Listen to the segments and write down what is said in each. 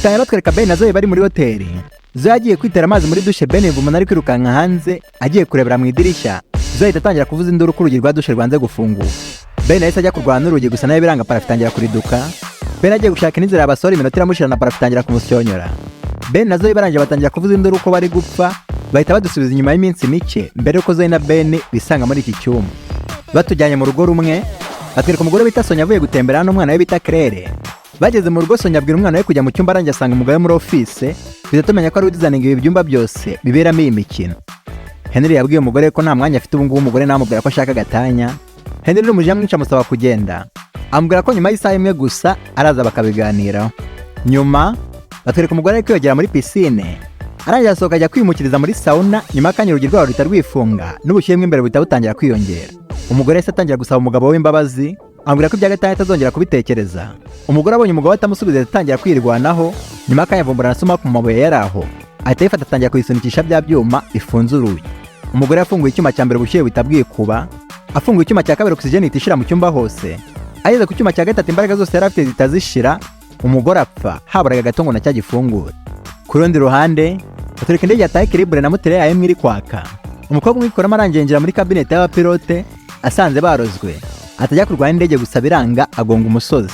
Dutangira batwereka Ben na Zoe bari muri hoteli. Zoe agiye kwitera amazi muri douche, Ben yumva umuntu ari kwirukanka hanze agiye kurebera mu idirishya. Zoe ahita atangira kuvuza induru ko urugi rwa douche rwanze gufunguka. Ben yahise ajya kurwana n'urugi, gusa nawe biranga, plafond itangira kuriduka. Ben agiye gushaka inzira yabasora, iminota iramushira na plafond itangira kumusyonyora. Ben na Zoe barangije batangira kuvuza induru ko bari gupfa. Bahita badusubiza inyuma y'iminsi mike mbere y'uko Zoe na Ben bisanga muri iki cyumba. Batujyanye mu rugo rumwe, batwereka umugore bita Sonya avuye gutembera n'umwana we bita Claire. Bageze mu rugo, Sonya abwira umwana we kujya mu cyumba, arangiye asanga umugabo we muri office. Bihita tumenya ko ari udesigninga ibi byumba byose biberamo iyi mikino. Henry yabwiye umugore ko nta mwanya afite ubu ngubu. Umugore nawe amubwira ko ashaka agatanya. Henry n'umujinya mwinshi amusaba kugenda, amubwira ko nyuma y'isaha imwe gusa araza bakabiganiraho. Nyuma batwereka umugore ari kwiyogera muri piscine, arangiye asohoka ajya kwimukiriza muri sauna. Nyuma y'akanya urugi rwabo ruhita rwifunga, n'ubushyuhe mo imbere buhita butangira kwiyongera. Umugore yahise atangira gusaba umugabo we imbabazi, amubwira ko ibya gatanya atazongera kubitekereza. Umugore abonye umugabo atamusubiza, ahita atangira kwirwanaho. Nyuma y'akanya avumbura na sumaku mu mabuye yari aho, ahita ayifata atangira kuyisunikisha bya byuma bifunze urugi. Umugore yafunguye icyuma cya mbere, ubushyuhe buhita bwikuba. Afunguye icyuma cya kabiri, oxygen ihita ishira mu cyumba hose. Ageze ku cyuma cya gatatu, imbaraga zose yari afite zihita zishira, umugore apfa haburaga gato ngo nacyo agifungure. Ku rundi ruhande batwereka indege yataye équilibre na moteri yayo imwe iri kwaka. Umukobwa uyikoramo arangiye yinjira muri cabinet y'abapilote, asanze barozwe, atajya kurwanya indege gusa biranga, agonga umusozi.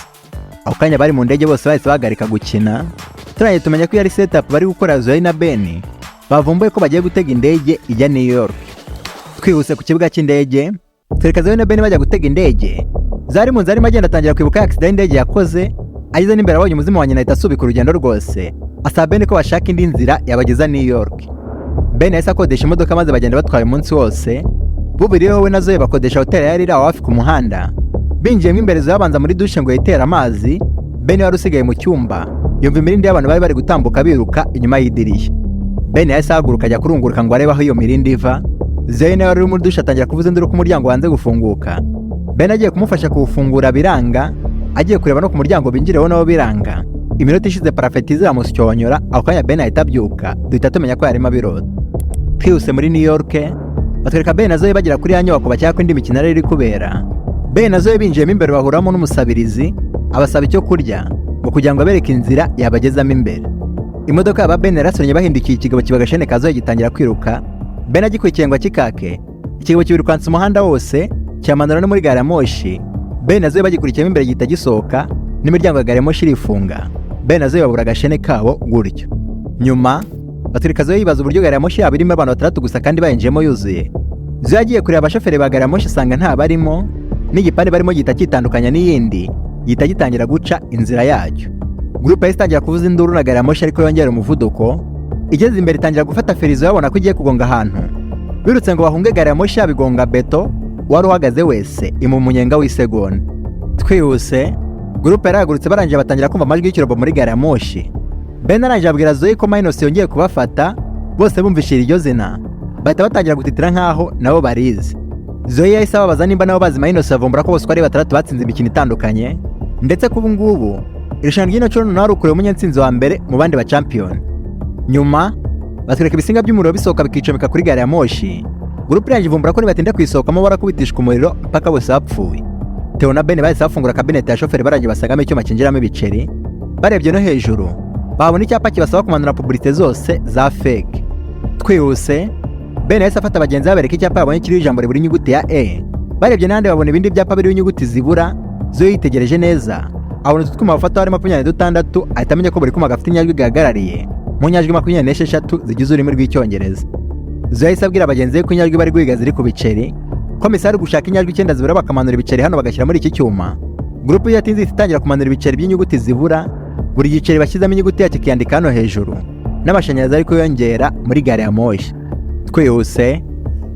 Ako kanya bari mu ndege bose bahise bahagarika gukina. Turangiye tumenya ko iyo ari setup bari gukora. Zoe na Ben bavumbuye ko bagiye gutega indege ijya New York. Twihuse ku kibuga cy'indege, twereka Zoe na Ben bajya gutega indege. Zari mu nzira arimo agenda, atangira kwibuka accident y'indege yakoze. Ageze n'imbere abonye umuzimu wa nyina, ahita asubika urugendo rwose, asaba Ben ko bashaka indi nzira yabageza New York. Ben yahise akodesha imodoka maze bagenda batwaye umunsi wose. Bubiriyeho, we na Zoe bakodesha hoteli yari iri aho hafi ku muhanda. Binjiyemo imbere, Zoe abanza muri douche ngo yitere amazi. Ben wari usigaye mu cyumba yumva imirindi y'abantu bari bari gutambuka biruka inyuma y'idirishya. Ben yahise ahaguruka ajya kurunguruka ngo arebe aho iyo mirindi iva. Zoe nawe wari uri muri douche atangira kuvuza induru ko umuryango wanze gufunguka. Ben agiye kumufasha kuwufungura biranga, agiye kureba no ku muryango binjireho nabo biranga. Iminota ishize plafond iramusyonyora. Ako kanya Ben ahita abyuka, duhita tumenya ko yarimo abirota. Twihuse muri New York, batwereka Ben na Zoe bagera kuri ya nyubako bakeka ko indi mikino yari iri kubera. Ben na Zoe binjiyemo imbere, bahuramo n'umusabirizi, abasaba icyo kurya ngo kugira ngo abereke inzira yabagezamo imbere. Imodoka yaba Ben yarasonnye, bahindukiye ikigabo kiba agashene ka Zoe gitangira kwiruka. Ben agikurikiye ngo akikake, ikigabo kibirukansa umuhanda wose, cyamanura no muri gari ya moshi. Ben na Zoe bagikurikiyemo imbere, gihita gisohoka n'imiryango ya gari ya moshi irifunga. Ben na Zoe babura agashene kabo gutyo. Nyuma batwereka Zoe yibaza uburyo gari ya moshi yabo irimo abantu batandatu gusa kandi bayinjiyemo yuzuye. Zoe agiye kureba abashoferi ba gari ya moshi, asanga nta barimo, n'igipande barimo gihita cyitandukanya n'iyindi, gihita gitangira guca inzira yacyo. Groupe yahise itangira kuvuza induru na gari ya moshi ariko yongera umuvuduko. Igeze imbere itangira gufata feri. Zoe babona ko igiye kugonga ahantu, birutse ngo bahunge gari ya moshi yabo, igonga beto. Wari uhagaze wese imu umunyenga w'isegonda. Twihuse, groupe yarahagurutse, barangije batangira kumva amajwi y'ikirobo muri gari ya moshi. Ben arangije abwira Zoe ko Minos yongeye kubafata. Bose bumvishije iryo zina bahita batangira gutitira nkaho nabo barizi. Zoe yahise ababaza nimba nabo bazi Minos, bavumbura ko bose uko ari batandatu batsinze imikino itandukanye, ndetse ko ubu ngubu irushanwa ry'ino nshuro noneho ari ukureba umunyatsinzi wa mbere mu bandi ba champion. Nyuma batwereka ibisinga by'umuriro bisohoka bikicomeka kuri gari ya moshi. Groupe irangiye ivumbura ko nibatinda kuyisohokamo barakubitishwa umuriro mpaka bose bapfuye. Theo na Ben bahise bafungura cabinet ya shoferi, barangiye basangamo icyuma cyinjiramo ibiceri. Barebye no hejuru babona icyapa kibasaba kumanura publicité zose za fake. Twihuse, Ben yahise afata bagenzi be, abereka icyapa yabonye kiriho ijambo ribura inyuguti ya E. Barebye n'ahandi babona ibindi byapa biriho inyuguti zibura. Zo yitegereje neza abona utu twuma bafata ari 26, ahita amenya ko buri kuma gafite inyajwi gahagarariye mu nyajwi 26 zigize ururimi rw'Icyongereza. Zo yahise abwira bagenzi be ko inyajwi bari guhiga ziri ku biceri, ko misa ari gushaka inyajwi icyenda zibura, bakamanura ibiceri hano bagashyira muri iki cyuma. Groupe yatinze ihita itangira kumanura ibiceri by'inyuguti zibura. Buri giceri bashyizemo inyuguti yacyo ikiyandika hano hejuru, n'amashanyarazi ari kuyongera muri gari ya moshi. Twihuse,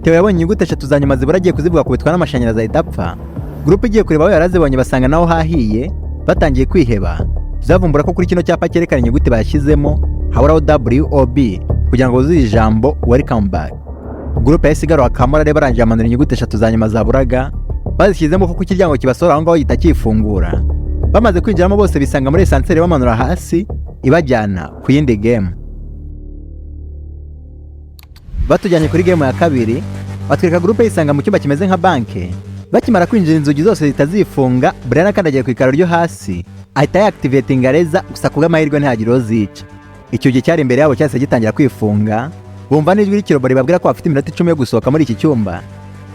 Theo yabonye inyuguti eshatu za nyuma zibura, agiye kuzivuga kubitwa n'amashanyarazi ahita apfa. Groupe igiye kureba aho yarazibonye, basanga naho hahiye. Batangiye kwiheba, zavumbura ko kuri kino cyapa cyerekana inyuguti bashyizemo haburaho WOB kugira ngo wuzuze ijambo "welcome back". Groupe yahise igarura akamara, barangije amanura inyuguti eshatu za nyuma zaburaga, bazishyizemo kuko ikiryango kibasohora aho ngaho gihita cyifungura. Bamaze kwinjiramo, bose bisanga muri ascenseur bamanura hasi ibajyana ku yindi game. Batujyanye kuri game ya kabiri, batwereka groupe yisanga mu cyumba kimeze nka banke. Bakimara kwinjira, inzugi zose zihita zifunga. Brian akandagiye ku ikaro ryo hasi ahita yactivatinga laser, gusa ku bw'amahirwe ntihagire uwo zica. Icyo gihe cyari imbere yabo cyahise gitangira kwifunga, bumva n'ijwi ry'ikirobo ribabwira ko bafite iminota 10 yo gusohoka muri iki cyumba.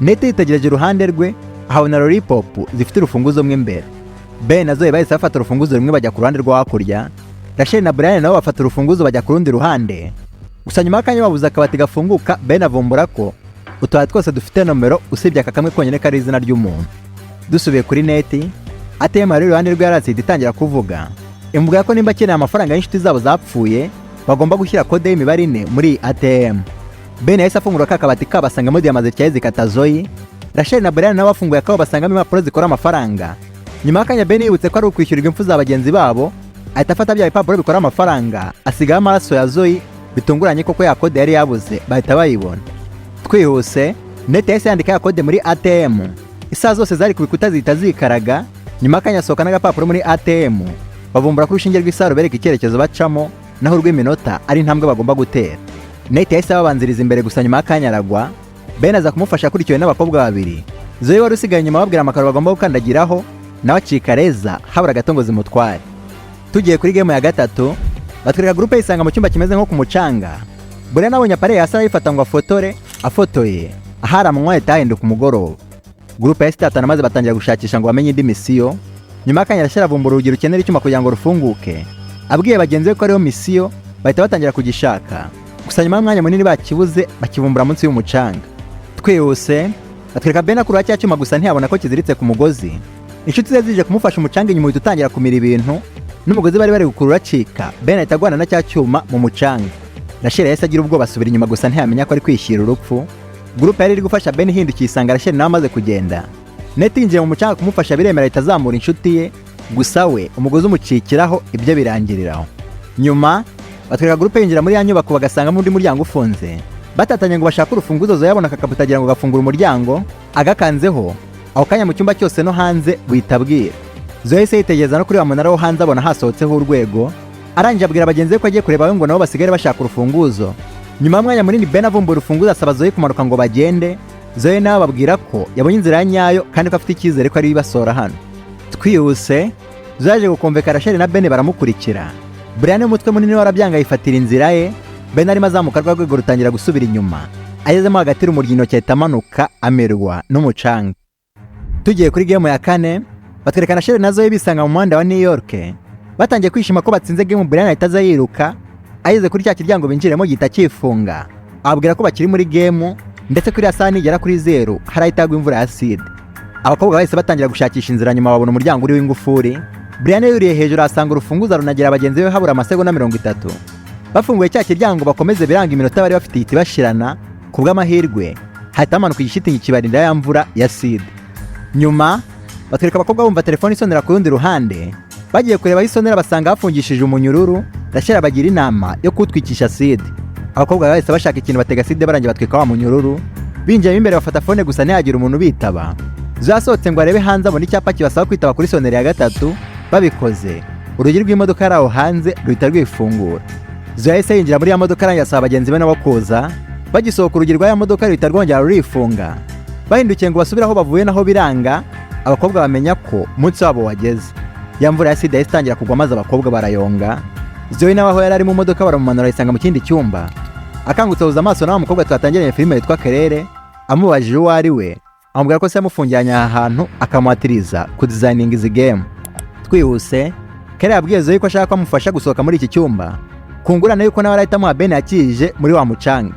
Nate yitegereje iruhande rwe ahabona lollipop zifite urufunguzo mo imbere. Ben na Zoe bahise bafata urufunguzo rumwe bajya ku ruhande rwo hakurya. Rachel na Brian nabo bafata urufunguzo bajya ku rundi ruhande. Gusa nyuma y'akanya babuze akabati gafunguka. Ben avumbura ko utubati twose dufite nomero usibye aka kamwe konyine kari izina ry'umuntu. Dusubiye kuri Nate, ATM yari iruhande rwe yaratse ihita itangira kuvuga, imubwira ko nimba akeneye amafaranga y'inshuti zabo zapfuye bagomba gushyira kode y'imibare ine muri iyi ATM. Ben yahise afungura ka kabati kabo asangamo diyama zityaye zikata Zoe. Rachel na Brian nabo bafunguye akabo basangamo impapuro zikora amafaranga. Nyuma y'akanya Ben yibutse ko ari ukwishyurirwa impfu za bagenzi babo, ahita afata bya bipapuro bikora amafaranga asigaho amaraso ya Zoe. Bitunguranye koko ya kode yari yabuze bahita bayibona. Twihuse, Nate yahise yandika ya kode muri ATM, isaha zose zari ku bikuta zihita zikaraga. Nyuma y'akanya asohoka n'agapapuro muri ATM, bavumbura ko urushinge rw'isaha rubereka icyerekezo bacamo, naho urw'iminota ari intambwe bagomba gutera. Nate yahise ababanziriza imbere, gusa nyuma y'akanya aragwa. Ben aza kumufasha akurikiwe n'abakobwa babiri. Zoe wari usigaye inyuma babwira amakaro bagomba gukandagiraho, nawe acika laser habura gato ngo zimutware. Tugiye kuri game ya gatatu, batwereka groupe yisanga mu cyumba kimeze nko ku mucanga. Brian abonye appareil hasi arayifata ngo afotore. Afotoye ahari amanywa ahita hahinduka umugoroba. Groupe yahise itatana maze batangira gushakisha ngo bamenye indi mission. Nyuma y'akanya arashyira avumbura urugi rukenera icyuma kugira ngo rufunguke. Abwiye bagenzi be ko ariyo mission, bahita batangira kugishaka. Gusa nyuma y'umwanya munini bakibuze, bakivumbura munsi y'umucanga. Twihuse, batwereka Ben akurura cya cyuma, gusa ntiyabona ko kiziritse ku mugozi. Inshuti ze zije kumufasha, umucanga inyuma uhita utangira kumira ibintu n'umugozi bari bari gukurura uracika. Ben ahita agwana na cya cyuma mu mucanga. Rachel yahise agira ubwoba asubira inyuma, gusa ntiyamenya ko ari kwishyira urupfu. Groupe yari iri gufasha Ben ihindukiye isanga Rachel nawe amaze kugenda. Nate yinjiye mu mucanga kumufasha, biremera ahita azamura inshuti ye, gusa we umugozi umucikiraho, ibyo birangiriraho. Nyuma batwereka groupe yinjira muri ya nyubako, bagasangamo undi muryango ufunze. Batatanye ngo bashake urufunguzo, Zoe yabona akakabuto agira ngo gafungure umuryango. Agakanzeho, ako kanya mu cyumba cyose no hanze buhita bwira. Zoe yahise yitegereza no kuri wa munara wo hanze abona hasohotseho urwego. Arangije abwira bagenzi be ko agiye kureba we ngo nabo basigare bashaka urufunguzo. Nyuma y'umwanya munini Ben avumbura urufunguzo, asaba Zoe kumanuka ngo bagende. Zoe nawe ababwira ko yabonye inzira ya nyayo kandi ko afite icyizere ko ari ibasora hano. Twihuse, Zoe yaje gukomveka Rachel na Ben baramukurikira. Brian umutwe munini warabyanga yifatira inzira ye. Ben arimo azamuka, rwa rwego rutangira gusubira inyuma. Agezemo hagati rumurya intoki ahita amanuka amerwa n'umucanga. Tugiye kuri game ya kane, batwereka Rachel na Zoe bisanga mu muhanda wa New York, batangiye kwishima ko batsinze game. Brian ahita aza yiruka, ageze kuri cya kiryango binjiremo gihita cyifunga. Ababwira ko bakiri muri game, ndetse kuri ya saha nigera kuri 0 harahita hagwa imvura ya acide. Abakobwa bahise batangira gushakisha inzira, nyuma babona umuryango uriho ingufuri. Brian yuriye hejuru ahasanga urufunguzo, arunagera bagenzi be habura amasegonda 30. Bafunguye cya kiryango bakomeze biranga, iminota bari bafite ihita ibashirana. Ku bw'amahirwe hahita hamanuka igishitingi kibarinda ya mvura ya acide. Nyuma batwereka abakobwa bumva telefone isonera ku rundi ruhande. Bagiye kureba aho isonera basanga hafungishije umunyururu. Rachel abagira inama yo kuwutwikisha acide. Abakobwa bahise bashaka ikintu batega acide, barangiye batwika wa munyururu. Binjiyemo imbere bafata phone, gusa ntihagire umuntu ubitaba. Zasohotse ngo arebe hanze, abona icyapa kibasaba kwitaba kuri sonnerie ya gatatu. Babikoze, urugi rw'imodoka yari aho hanze ruhita rwifungura. Zoe yahise yinjira muri ya modoka, arangiye asaba bagenzi be nabo kuza. Bagisohoka, urugi rwa ya modoka ruhita rwongera rurifunga. Bahindukiye ngo basubire aho bavuye, naho biranga. Abakobwa bamenya ko umunsi wabo wageze. Ya mvura ya acide yahise itangira kugwa maze abakobwa barayonga. Zoe nawe aho yari ari mu modoka baramumanura, ayisanga mu kindi cyumba. Akangutse ahuza amaso na wa mukobwa twatangiranye filime witwa Kerere. Amubajije uwo ari we, amubwira ko se yamufungiranye aha hantu akamuhatiriza kudesigninga izi game. Twihuse, Kerere yabwiye Zoe ko ashaka ko amufasha gusohoka muri iki cyumba ku ngurane yuko nawe arahita amuha Ben yakije muri wa mucanga.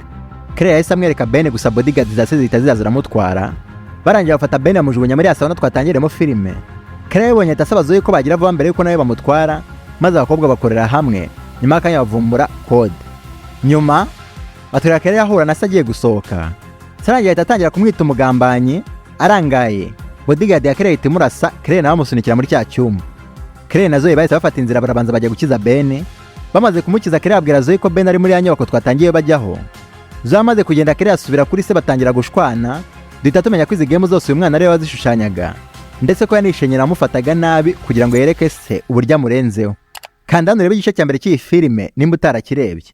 Kerere yahise amwereka Ben, gusa bodyguard za se zihita ziza ziramutwara. Barangiye bafata Ben bamujugunya muri ya sauna twatangiremo filime. Kerere yabonye ahita asaba Zoe ko bagira vuba mbere yuko nawe bamutwara, maze abakobwa bakorera hamwe. Nyuma y'akanya bavumbura code. Nyuma batwereka Kerere ahura na se agiye gusohoka. Sarangiye ahita atangira kumwita umugambanyi. Arangaye, bodyguard ya Kerere ihita imurasa. Kerere nawe amusunikira muri cya cyumba. Kerere na Zoe bahise bafata inzira, barabanza bajya gukiza Ben. Bamaze kumukiza, Kerere abwira Zoe ko Ben ari muri ya nyubako twatangiye bajyaho. Zoe amaze kugenda, Kerere asubira kuri se batangira gushwana. Duhita tumenya ko izi game zose uyu mwana ariwe wazishushanyaga, ndetse ko yanishenyera amufataga nabi kugira ngo yereke se uburyo amurenzeho. Kanda hano urebe igice cya mbere cy'iyi filime nimba utarakirebye.